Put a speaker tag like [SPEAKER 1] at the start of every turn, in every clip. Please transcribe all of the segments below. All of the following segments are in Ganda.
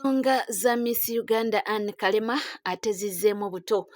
[SPEAKER 1] Ensonga za Miss Uganda Anne Kalema ate zizzeemu buto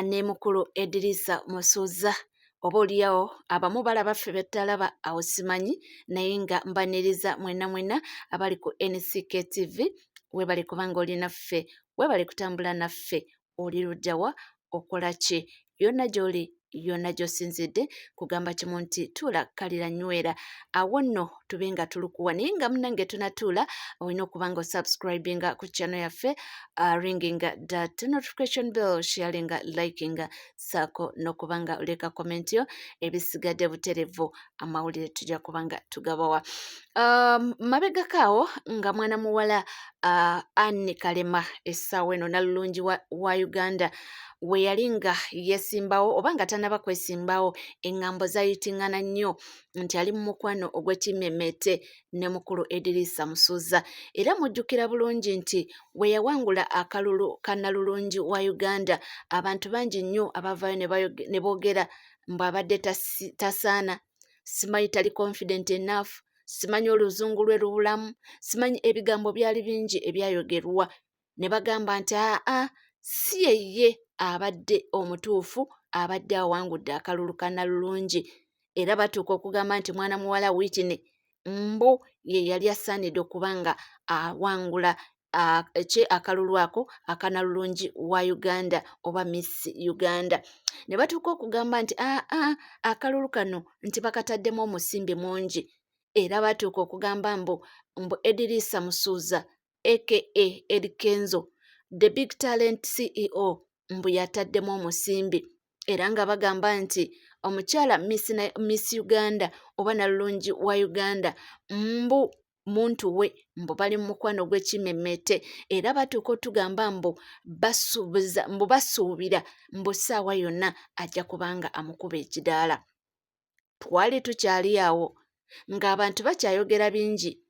[SPEAKER 1] ne mukulu Edirisa Musuuza oba oliawo abamu balaba ffe betutalaba awo simanyi naye nga mbaniriza mwenna mwenna abali ku NCK TV. Webale kubanga oli naffe, webale kutambula naffe. Oli luddawa, okola ki? Yonna gy'oli, yonna gy'osinzidde, kugamba kimu nti tuula kalira nywera awo nno tube nga tulukuwa. Naye nga munange tunatuula, olina okuba nga osubscribinga ku channel yaffe, ringinga that notification bell, sharinga, likinga, saako n'okuba nga oleka comment yo. Ebisigadde buterevu amawulire tujja kuba nga tugabawa. Mabegako awo nga mwana muwala Anne Kalema essaawa eno nalulungi wa Uganda we yali nga yeesimbawo oba nga tannaba kwesimbawo, eŋŋambo zaayitiŋŋana nnyo nti ali mu mukwano ogw'ekimmemmette ne mukulu Edirisa Musuuza. Era mujjukira bulungi nti we yawangula akalulu ka nalulungi wa Uganda, abantu bangi nnyo abavaayo ne boogera mbu abadde tasaana, simanyi tali confident enough, simanyi oluzungu lwe lubulamu, simanyi ebigambo byali bingi ebyayogerwa ne bagamba nti aa si yeye abadde omutuufu abadde awangudde akalulu ka nalulungi. Era batuuka okugamba nti mwana muwala Whitney mbu ye yali asaanidde okuba nga awangula ki akalulu ako akanalulungi wa Uganda oba Miss Uganda. Ne batuuka okugamba nti aa akalulu kano nti bakataddemu omusimbi mungi. Era batuuka okugamba mbu Edirisa Musuuza aka Eddy Kenzo, the big talent CEO, mbu yataddemu omusimbi. Era nga bagamba nti omukyala Miss Uganda oba nalulungi wa Uganda mbu muntu we, mbu bali mu mukwano gw'ekimemmete. Era batuuka otugamba mbu basuubiza, mbu basuubira mbu ssaawa yonna ajja kubanga amukuba ekidaala. Twali tukyali awo ng'abantu bakyayogera bingi,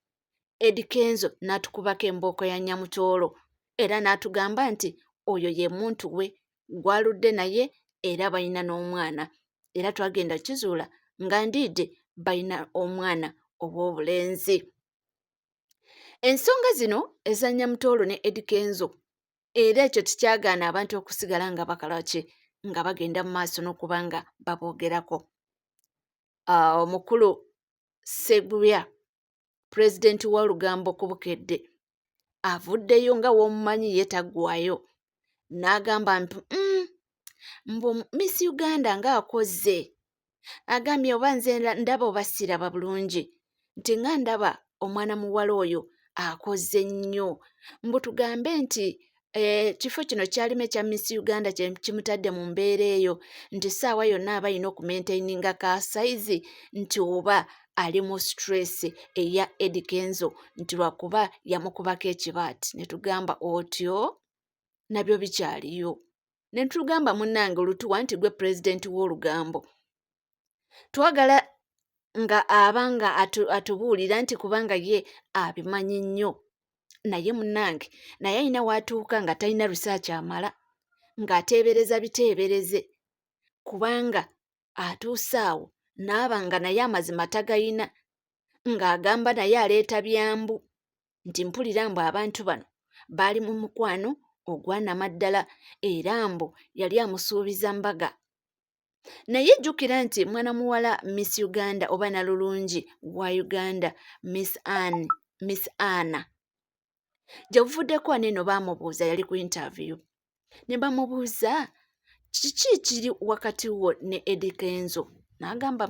[SPEAKER 1] Eddy Kenzo n'atukubako embooko ya Nyamutoolo era n'atugamba nti oyo ye muntu we gw'aludde naye era balina n'omwana. Era twagenda kizuula nga ndiidde balina omwana ow'obulenzi. Ensonga zino eza Nyamutoolo ne Eddy Kenzo, era ekyo tekyagaana abantu okusigala nga bakola ki, nga bagenda mu maaso n'okuba nga baboogerako. Omukulu Sseguya, pulezidenti w'Olugambo ku Bukedde, avuddeyo nga w'omumanyi ye taggwaayo n'agamba nti mbu Miss Uganda ng'akoze, agambye oba nze ndaba oba siraba bulungi, nti nga ndaba omwana muwala oyo akoze nnyo, mbu tugambe nti kifo kino kyalimu ekya Miss Uganda kye kimutadde mu mbeera eyo, nti ssaawa yonna aba alina okumaintaininga ka size, nti oba ali mu stress eya Eddy Kenzo, nti lwakuba yamukubako ekibaati. Ne tugamba otyo nabyo bikyaliyo. Ne tugamba munnange olutuwa nti gwe pulezidenti w'Olugambo, twagala nga aba nga atubuulira nti kubanga ye abimanyi nnyo. Naye munnange naye alina w'atuuka nga talina research amala, ng'ateebereza biteebereze, kubanga atuuse awo n'aba nga naye amazima tagayina, ng'agamba naye aleeta byambu nti mpulira mbu abantu bano baali mu mukwano ogwanamaddala era mbu yali amusuubiza mbaga. Naye jjukira nti mwana muwala Miss Uganda oba nalulungi wa Uganda Miss Anne, Miss Anna, gye buvuddeko wano eno baamubuuza, yali ku interview ne bamubuuza kiki kiri wakati wo ne Eddy Kenzo, n'agamba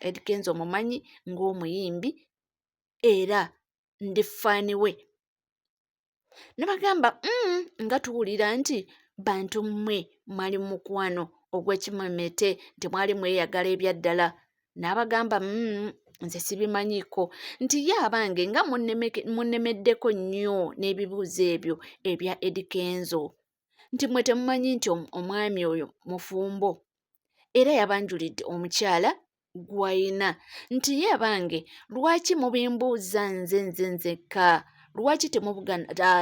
[SPEAKER 1] Eddy Kenzo mumanyi ng'omuyimbi era ndi fan we. Ne bagamba nga tuwulira nti bantu mmwe mwali mu mukwano ogw'ekimemete, nti mwali mweyagala ebyaddala. N'abagamba nze sibimanyiiko, nti ye abange nga munnemeddeko nnyo n'ebibuuzo ebyo ebya Eddy Kenzo, nti mmwe temumanyi nti omwami oyo mufumbo era yabanjulidde omukyala gw'ayina, nti ye abange lwaki mubimbuuza nze nzekka, lwaki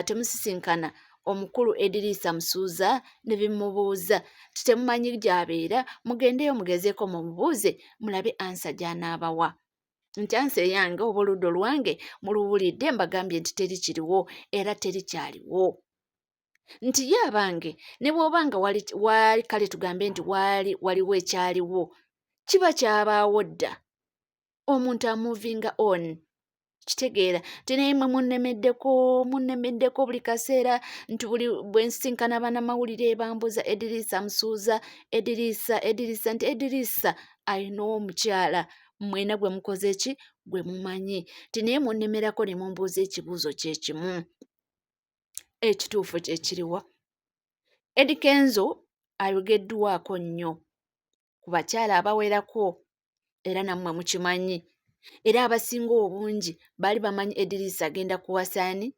[SPEAKER 1] temusisinkana omukulu Edirisa Musuuza ne bimubuuza, nti temumanyi gy'abeera, mugendeyo mugezeeko mumubuuze mulabe answer gy'anaabawa. Nti ansi eyange oba oludda olwange muluwulidde, mbagambye nti teri kiriwo era teri kyaliwo. Nti ye abange ne bw'oba nga wali, waali kale tugambe nti waali waliwo ekyaliwo, kiba kyabaawo dda. Omuntu amovinga on. Kitegeera nti naye mwe munnemeddeko, munnemeddeko buli kaseera, nti buli bwe nsinkana bannamawulire bambuuza Ediriisa Musuuza, Ediriisa, Ediriisa, nti Ediriisa alina omukyala mwena gwe mukoze ki gwe mumanyi, nti naye munnemerako ne mumbuuza ekibuuzo kye kimu. Ekituufu kye kiriwa? Eddy Kenzo ayogeddwako nnyo ku bakyala abawerako era nammwe mukimanyi, era abasinga obungi baali bamanyi Ediriisa agenda kuwasa ani?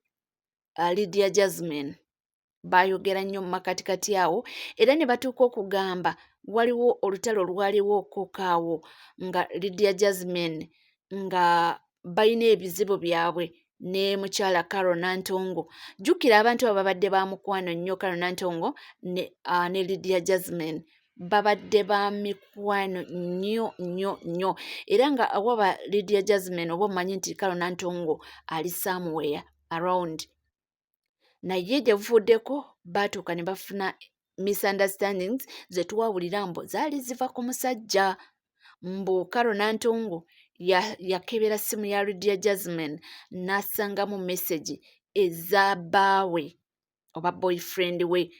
[SPEAKER 1] Lydia Jazmine. Baayogera nnyo mu makatikati awo era ne batuuka okugamba waliwo olutalo olwaliwo okukaawo nga Lydia Jazmine nga balina ebizibu byabwe ne mukyala Carol Nantongo. Jjukira abantu abo babadde ba mukwano nnyo, Carol Nantongo ne Lydia Jazmine babadde ba mikwano nnyo nnyo nnyo, era nga awaba Lydia Jazmine oba omanyi nti Carol Nantongo ali somewhere around. Naye gye buvuddeko baatuuka ne bafuna misunderstandings ze tuwawulira mbu zaali ziva ku musajja, mbu Carol Nantongo yakebera simu ya Lydia Jazmine n'asangamu message eza bbaawe oba boyfriend we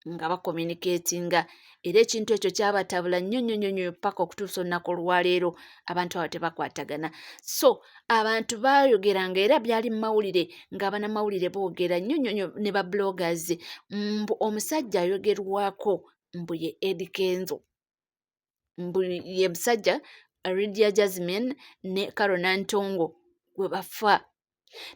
[SPEAKER 1] nga bacommunicatinga, era ekintu ekyo kyabatabula nnyo nnyo nnyo nnyo paka okutuusa olunaku olwaleero abantu abo tebakwatagana. So abantu baayogeranga era byali mu mawulire nga abanamawulire boogera nnyo nnyo nnyo ne ba bloggers mbu omusajja ayogerwako mbu ye Eddy Kenzo, mbu ye musajja Lydia Jazmine ne Carol Nantongo gwe bafa.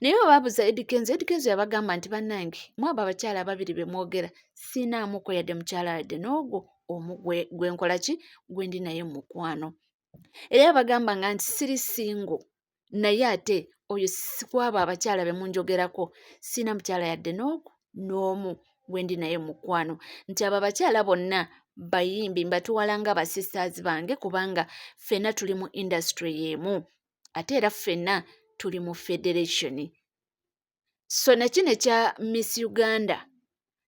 [SPEAKER 1] Naye bwe baabuuza Eddy Kenzo, Eddy Kenzo yabagamba nti bannange mu abo abakyala ababiri be mwogera siinaamuko yadde mukyala yadde n'ogwo omu gwe nkola ki gwe ndi naye mu mukwano. Era yabagambanga nti siri single, naye ate oyo kwabo abakyala be munjogerako siina mukyala yadde n'ogwo n'omu gwe ndi naye mu mukwano, nti abo abakyala bonna bayimbi mbatwala nga basisters bange kubanga ffenna tuli mu industry y'emu ate era ffenna tuli mu federation. So nakino ekya Miss Uganda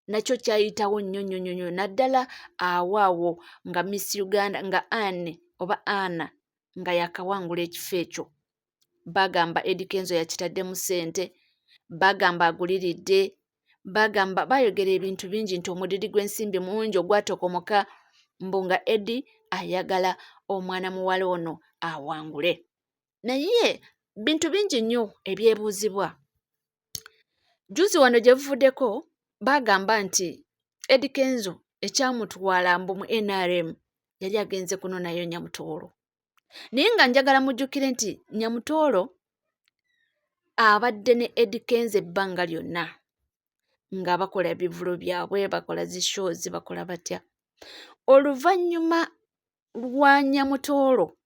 [SPEAKER 1] nakyo kyayitawo nnyo nnyo nnyo nnyo, naddala awo awo nga Miss Uganda nga Anne oba Anna nga yakawangula ekifo ekyo. Bagamba Eddy Kenzo yakitaddemu ssente, bagamba aguliridde, bagamba bayogera ebintu bingi nti omudidi gw'ensimbi mungi ogwatokomoka mbu nga Eddy ayagala omwana muwala ono awangule. Naye bintu bingi nnyo ebyebuuzibwa. Jjuuzi wano gye buvuddeko baagamba nti Eddy Kenzo ekyamutwala mbu mu NRM yali agenze kunonayo Nyamutoolo. Naye nga njagala mujjukire nti Nyamutoolo abadde ne Eddy Kenzo ebbanga lyonna nga bakola ebivvulu byabwe, bakola zi shows, bakola batya. Oluvannyuma lwa Nyamutoolo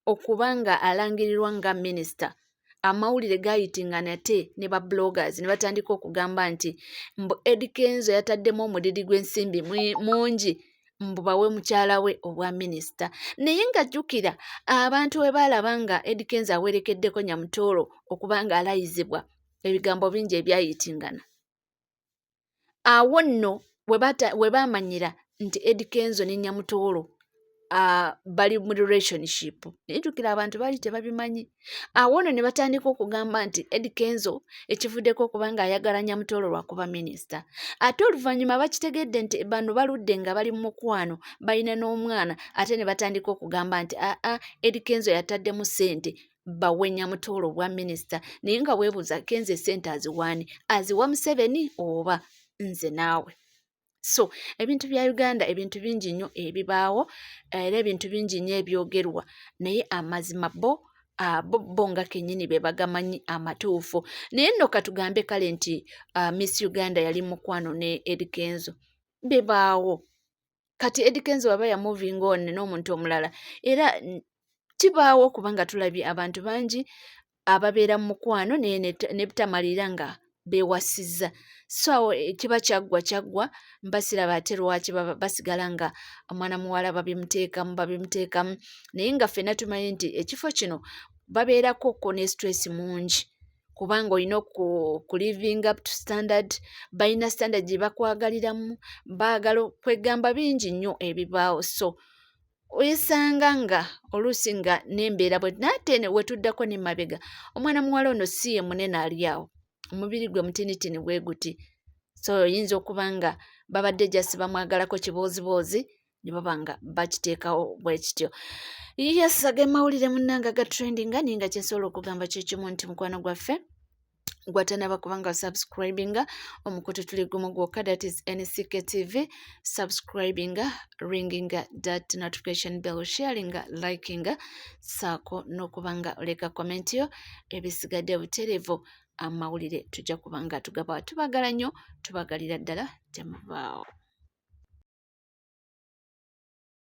[SPEAKER 1] okuba nga alangirirwa nga minisita, amawulire gaayitingana ate ne ba bloggers ne batandika okugamba nti mbu Eddy Kenzo yataddemu omudidi gw'ensimbi mungi mbu bawe mukyala we obwa minisita. Naye nga jjukira abantu bwe baalaba nga Eddy Kenzo awerekeddeko Nyamutoolo okuba nga alayizibwa, ebigambo bingi ebyayitingana. Awo nno we baamanyira nti Eddy Kenzo ne Nyamutoolo bali mu relationship. Naye jjukira abantu baali tebabimanyi. Awo nno ne batandika okugamba nti Eddy Kenzo ekivuddeko okuba ng'ayagala Nyamutoolo lwakuba minisita. Ate oluvannyuma bakitegedde nti bano baludde nga bali mu mukwano, balina n'omwana, ate ne batandika okugamba nti aa Eddy Kenzo yataddemu ssente bawe Nyamutoolo obwa minisita. Naye nga weebuuza Kenzo essente aziwa ani? Aziwa Museveni oba nze naawe? So ebintu bya Uganda ebintu bingi nnyo ebibaawo era ebintu bingi nnyo ebyogerwa, naye amazima bo bo nga kennyini be bagamanyi amatuufu. Naye nno katugambe kale nti Miss Uganda yali mukwano ne Eddy Kenzo, bibaawo. Kati Eddy Kenzo waba ya moving on n'omuntu omulala era kibaawo, kubanga tulabye abantu bangi ababeera mu mukwano naye ne butamalirira nga beewasizza. So awo kiba kyaggwa kyaggwa, mba siraba ate lwaki basigala nga omwana muwala babimuteekamu babimuteekamu, naye nga ffenna tumanyi nti ekifo kino Babeerako ko ne stress mungi, kubanga olina ku living up to standard. Balina standard gye bakwagaliramu, baagala kwegamba bingi nnyo ebibaawo. So oyesanga nga oluusi nga n'embeera bwe naate wetuddako ne mabega, omwana muwala ono si ye munene ali awo, omubiri gwe mutinitini bwe guti. So oyinza okuba nga babadde just bamwagalako kibooziboozi ne baba nga bakiteekawo bwe kityo. Yes, agemawulire munnange aga trendinga, naye nga kyensobola okugamba kyekimu nti mukwano gwaffe gwatanaba kubanga subscribinga omukutu tuli gumu gwokka, that is NCK TV. Subscribinga, ringinga that notification bell, sharinga, likinga, saako n'okuba nga oleka comment yo. Ebisigadde butereevu amawulire tujja kuba nga tugaba. Tubagala nnyo, tubagalira ddala, temuvaawo.